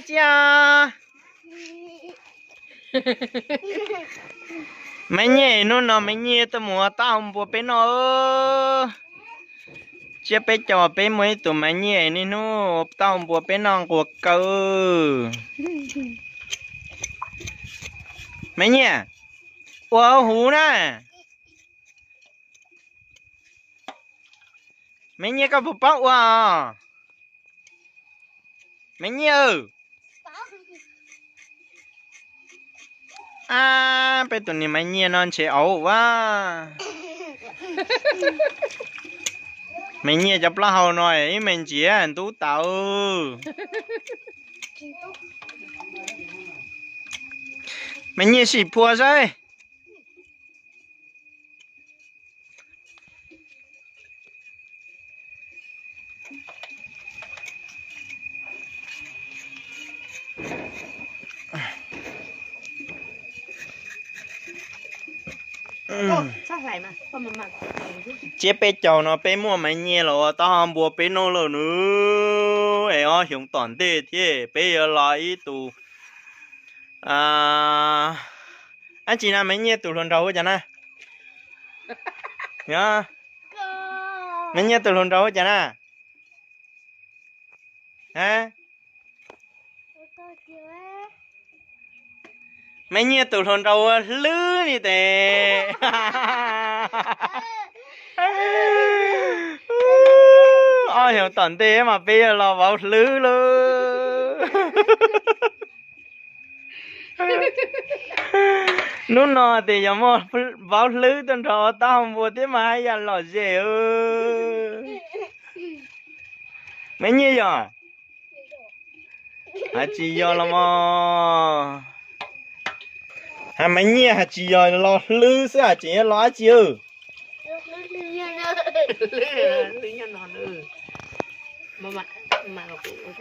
Cia, Maiv Nyiaj, hnub no Maiv Nyiaj tuaj mus ua taub hau npua peb noj. Tsiab peb caug peb muaj ib tug Maiv Nyiaj niaj hnub ua taub hau npua peb noj nquag kawg. Maiv Nyiaj, ua huv na. Maiv Nyiaj, koj puas paub ua os? Maiv Nyiaj, ab, peb tus niag Maiv Nyiaj no ntshe auv a. Maiv Nyiaj cov plaub hau no ib me ntsis ntub tau. Maiv Nyiaj sim phua saib. Tsiab peb caug no peb muaj Maiv Nyiaj los ua taub hau npua peb noj lawm nws. Es ob xyoos tom ntej thiab peb yuav los ib tus. Ab tsi na, Maiv Nyiaj tus hluas nraug ua cas na? Maiv Nyiaj tus hluas nraug ua cas na? Maiv Nyiaj tus hluas nraug ua hlwb li tes. Ob xyoos tom ntej mas peb yuav los vauv hlwb lauj. Hnub no tes yog muaj vauv hlwb tuaj nrog ua taub hau npua thiab mas haj yam lom zem. Maiv Nyiaj yog, hais tsis yog los mas. Hais Maiv Nyiaj hais tsis yog los hlwb xwb hais tseem yuav los dab tsi?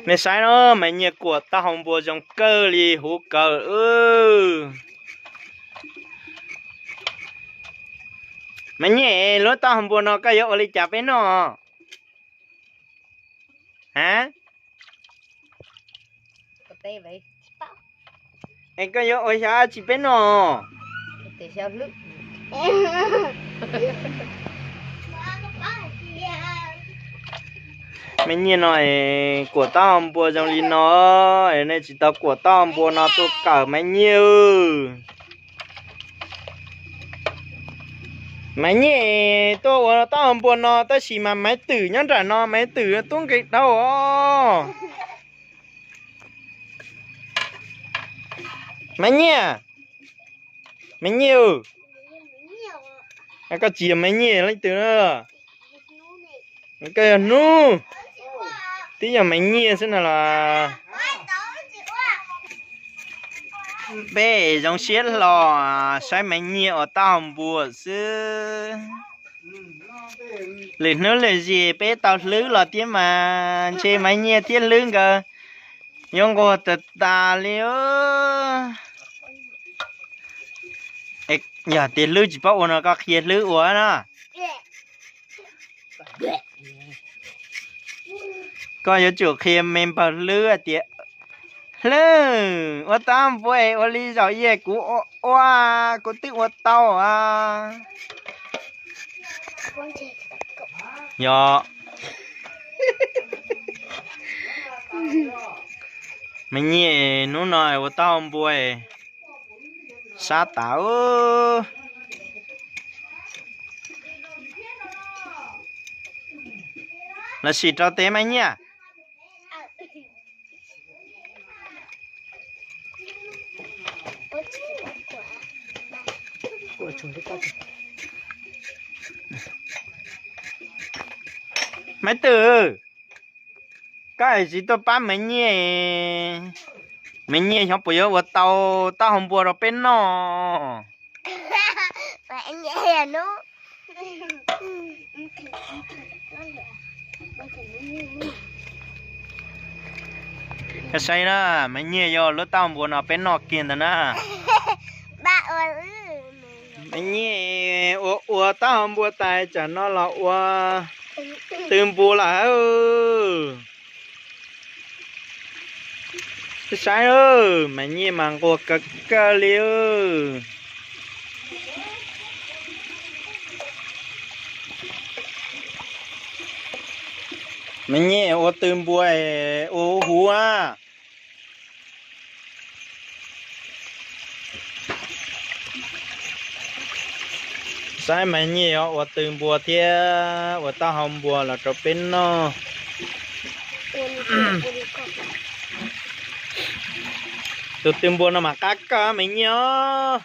Nej saib na, Maiv Nyiaj kuam taub hau npua zoo kawg li huv kawg. Maiv Nyiaj, lub taub hau npua no koj yuav ua li cas peb noj? Ha? Es koj yuav ua xyov dab tsi peb noj? Maiv Nyiaj no es kuam taub hau npua zoo li no, es nej tsis tau kuam taub hau npua no tuaj kawm Maiv Nyiaj. Maiv Nyiaj tuaj ua taub hau npua no tab sis mas Maiv Twm nyob nram no, Maiv Twm tub nkeeg dhau os. Maiv Nyiaj, Maiv Nyiaj, koj tsis yog Maiv Nyiaj leej twg na? Koj yog hnub, twb yog Maiv Nyiaj xwb no los. Peb zoo siab hlo saib Maiv Nyiaj ua taub hau npua xwb. Lwm hnub lwm zis peb tau hlwb los thiab mas ntshe Maiv Nyiaj thiab hlwb nkawd yuav nquag tas tas li. Yog tias hlwb tsis paub ua no koj qhia hlwb ua na. Koj yuav tsum qhia me npawg hlwb hais tias, hlwb, ua taub hau npua es ua li zaum yej kuv ua, kuv twb ua tau a. Yog, Maiv Nyiaj hnub no ua taub hau npua sab tas. Los sim rau tes Maiv Nyiaj. Maiv Twm, koj es tsis tuaj pab Maiv Nyiaj, Maiv Nyiaj xyov puas yuav ua tau taub hau npua rau peb noj. Koj saib na, Maiv Nyiaj yuav lub taub hau npua no peb noj kiag ntawd na. Maiv Nyiaj ua ua taub hau npua tas tsam no los ua tw npua lawm. Saib, Maiv Nyiaj mas nquag kawg kawg li. Maiv Nyiaj ua tw npua, ua huv huv a. Saib Maiv Nyiaj yuav ua tw npua thiab ua taub hau npua los rau peb noj. Tus tw npua no mas qab kawg Maiv Nyiaj os.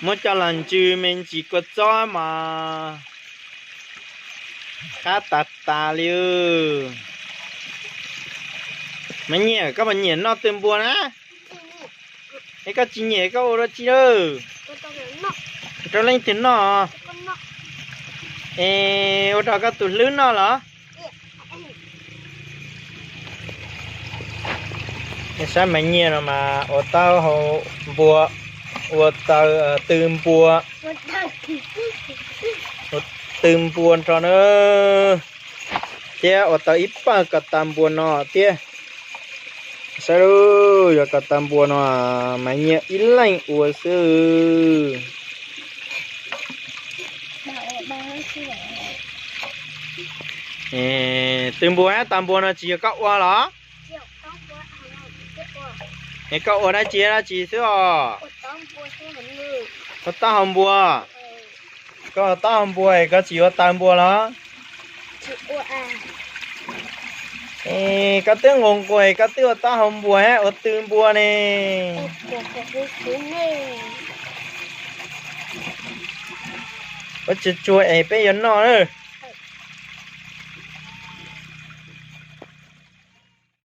Muab coj los ntsw me ntsis kua txob mas qab tas tas li. Maiv Nyiaj, koj puas nyiam noj tw npua na? Es koj tsis nyiam koj ua dua tsi lawm? Rau leej twg noj? Es ua rau koj tus hlwb noj los? Saib Maiv Nyiaj no mas ua taub hau npua, ua taw tw npua, ua tw npua nrho na, thiab ua tau ib pawg ko taw npua no thiab. Saib lauj, yog ko taw npua no Maiv Nyiaj ib leeg ua xwb. Tw npua, taw npua no tsis yog koj ua los? Es koj ua dab tsi dab tsi xwb os? Ua taub hau npua. Koj ua taub hau npua es koj tsis ua taw npua los? Es koj twb nquag nquag es koj twb ua taub hau npua thiab ua tw npua ne. Ua tsuag tsuag es peb yuav noj na.